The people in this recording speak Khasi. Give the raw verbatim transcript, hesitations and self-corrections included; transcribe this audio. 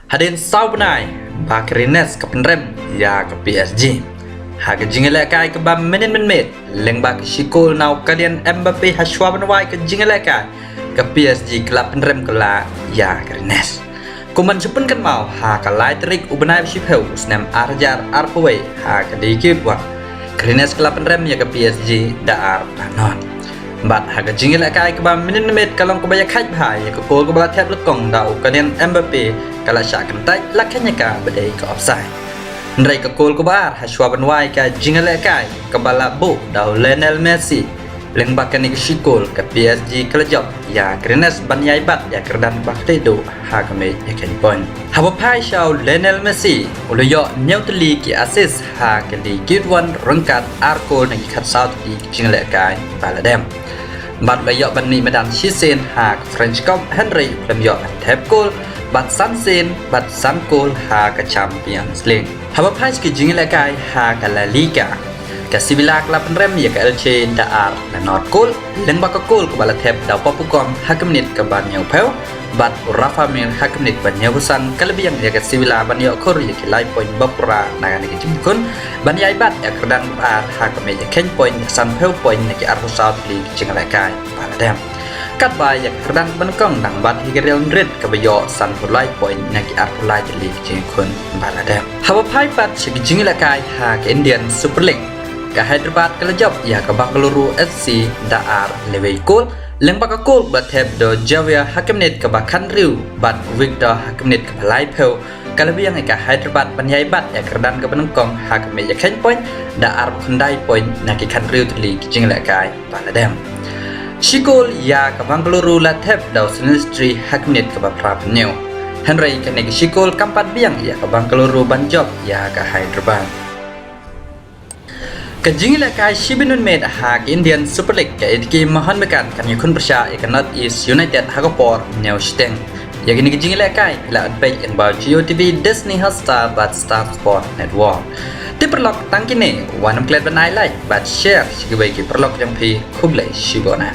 Hadien saw bnai ba ka Rennes ka pynrem ïa ka P S G ha ka jingïalehkai kaba mynnin mynmiet lyngba ka shi kol na u Kylian Mbappe ha shwa ban wai ka jingïalehkai, ka P S G ka la pynrem kylla ïa ka Rennes. Kum ban shu pynkynmaw, ha ka lai tarik u bnai ba shiphew u snem ar hajar arphew wei ha ka Ligue wan, ka Rennes ka la pynrem ïa ka P S G da ar ba nod. Bad ha ka jingïalehkai kaba mynnin mynmiet ka long kaba ïakhaid bha ïa ka kol kaba la thep lyngkong da u Kylian Mbappe, ka la shah kyntait, la kheiñ ïa ka ba dei ka offside. Hynrei ka kol kaba ar ha shwa ban wai ka jingïalehkai kaba la buh da u Lionel Messi lyngba kane ka shi kol, ka P S G ka la jop ïa ka Rennes ban ïai bat ïa ka kyrdan ba khatduh ha ka mej ïakheiñ point. Haba phai sha u Lionel Messi, u la ïoh hynñiew tylli ki assist ha ka Ligue wan ryngkat ar kol na ki khatsaw tylli ki jingïalehkai ba la dem. Bad u la ïoh ban mih madan shisien ha ka French Cup, hynrei u khlem ïoh ban thep kol, bad san sien bad san kol ha ka Champions League. Haba phai sha ki jingïalehkai ha ka La Liga, ka Sevilla ka la pynrem ïa ka Elche da ar la nod kol lyngba ka kol kaba la thep da u Papu Gom ha ka minit kaba hynñiewphew, bad u Rafa Mir ha ka minit ba hynñiewphew san, ka la biang ïa ka Sevilla ban ïoh khur ïa ki lai point ba pura na kane ka jingkhun ban ïai bat ïa ka kyrdan ba ar ha ka mej ïakheiñ point da sanphew point na ki arphew saw tylli ki jingïalehkai ba la dem. Katba ïa ka kyrdan ba nyngkong dang bat hi ka Real Madrid kaba ïoh sanphew lai point na ki arphew lai tylli ki jingkhun ba la dem. Haba phai pat sha ki jingïalehkai ha ka Indian Super League, ka Hyderabad ka la jop ïa ka Bengaluru F C da ar la wei kol lyngba ka kol ba thep da u Javier ha ka minit kaba khathynriew bad u Victor ha ka minit kaba laiphew, ka la biang ïa ka Hyderabad ban ïai bat ïa ka kyrdan kaba nyngkong ha ka mej ïakheiñ point da arphew khyndai point na ki khathynriew tylli ki jingïalehkai ba la dem. Shi kol ïa ka Bengaluru la thep da u Sunil Chhetri ha ka minit kaba phra phew hynñiew. Hynrei kane ka shi kol kam pat biang ïa ka Bengaluru ban jop ïa ka Hyderabad. Ka jingïalehkai shibun mynmiet ha ka Indian Super League, ka A T K Mohun Bagan kan ïakhun pyrshah ïa ka North East United ha ka por hynñiew shiteng. Ïa kine ki jingïalehkai phi la ïoh ban peit lyngba Jio T V, Disney Hotstar bad Star Sport Network. Te paralok, tang kine, wat nym klet ban ai like bad share sha kiwei ki paralok jong phi. Khublei shibun.